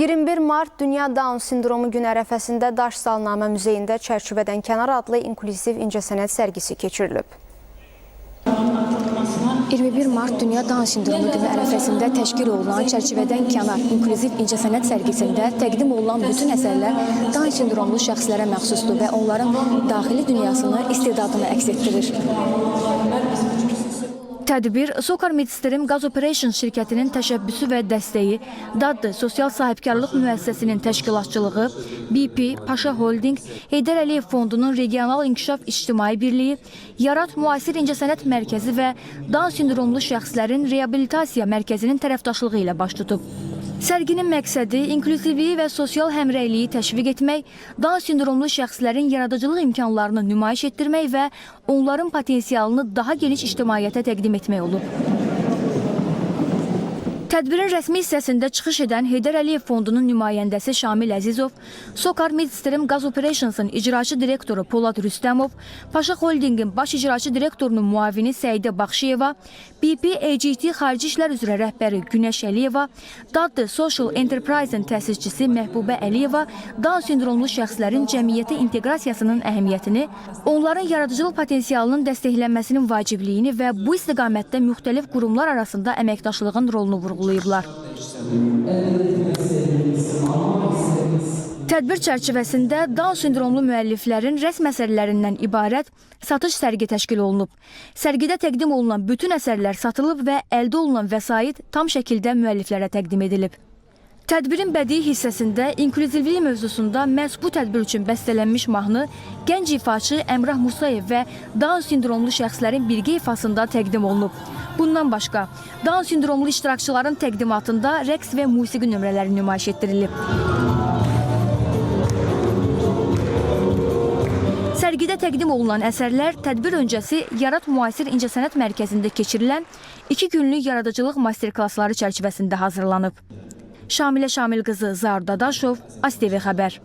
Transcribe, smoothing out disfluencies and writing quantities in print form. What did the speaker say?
21 mart Dünya Down sindromu günü ərəfəsində Daş Salnamə Muzeyində Çərçivədən Kənar adlı inklüziv incəsənət sərgisi keçirilib. 21 mart Dünya Down sindromu günü ərəfəsində təşkil olunan Çərçivədən Kənar inklüziv incəsənət sərgisində təqdim olunan bütün əsərlər Down sindromlu şəxslərə məxsusdur və onların daxili dünyasını, istedadını əks etdirir. Tədbir Sokar Midstream Gaz Operations şirkətinin təşəbbüsü və dəstəyi, Daddı Sosial Sahibkarlıq Müəssisəsinin təşkilatçılığı, BP, Paşa Holding, Heydər Əliyev Fondunun Regional İnkişaf İctimai Birliyi, Yarat Müasir İncəsənət Mərkəzi və Down sindromlu şəxslərin reabilitasiya mərkəzinin tərəfdaşlığı ilə baş tutub. Sərginin məqsədi inklüzivliyi və sosial həmrəyliyi təşviq etmək, Down sindromlu şəxslərin yaradıcılıq imkanlarını nümayiş etdirmək və onların potensialını daha geniş ictimaiyyətə təqdim etmək olub. Tədbirin rəsmi hissəsində çıxış edən Heydər Əliyev Fondunun nümayəndəsi Şamil Əzizov, Sokar Midstream Gaz Operations'ın icraçı direktoru Polad Rüstəmov, Paşa Holdingin baş icraçı direktorunun müavini Səidə Baxşıyeva, BP AGT Xarici İşlər üzrə rəhbəri Günəş Əliyeva, Daddı Social Enterprise-ın təsisçisi Məhbubə Əliyeva Down sindromlu şəxslərin cəmiyyətə inteqrasiyasının əhəmiyyətini, onların yaradıcılıq potensialının dəstəklənməsinin vacibliyini və bu istiqamətdə müxtəlif qurumlar arasında əməkdaşlığın rolunu vurğulayıblar. Tədbir çərçivəsində Down sindromlu müəlliflərin rəsm əsərlərindən ibarət satış sərgi təşkil olunub. Sərgidə təqdim olunan bütün əsərlər satılıb və əldə olunan vəsait tam şəkildə müəlliflərə təqdim edilib. Tədbirin bədii hissəsində inklüzivlik mövzusunda məhz bu tədbir üçün bəstələnmiş mahnı gənc ifaçı Əmrah Musayev və Down sindromlu şəxslərin birgə ifasında təqdim olunub. Bundan başqa, Down sindromlu iştirakçıların təqdimatında rəqs və musiqi nömrələri nümayiş etdirilib. Sərgidə təqdim olunan əsərlər tədbir öncəsi Yarat Müasir İncəsənət Mərkəzində keçirilən 2 günlük yaradıcılıq master-klassları çərçivəsində hazırlanıb. Şamilə Şamil qızı, Zaur Dadaşov, ASTV xəbər.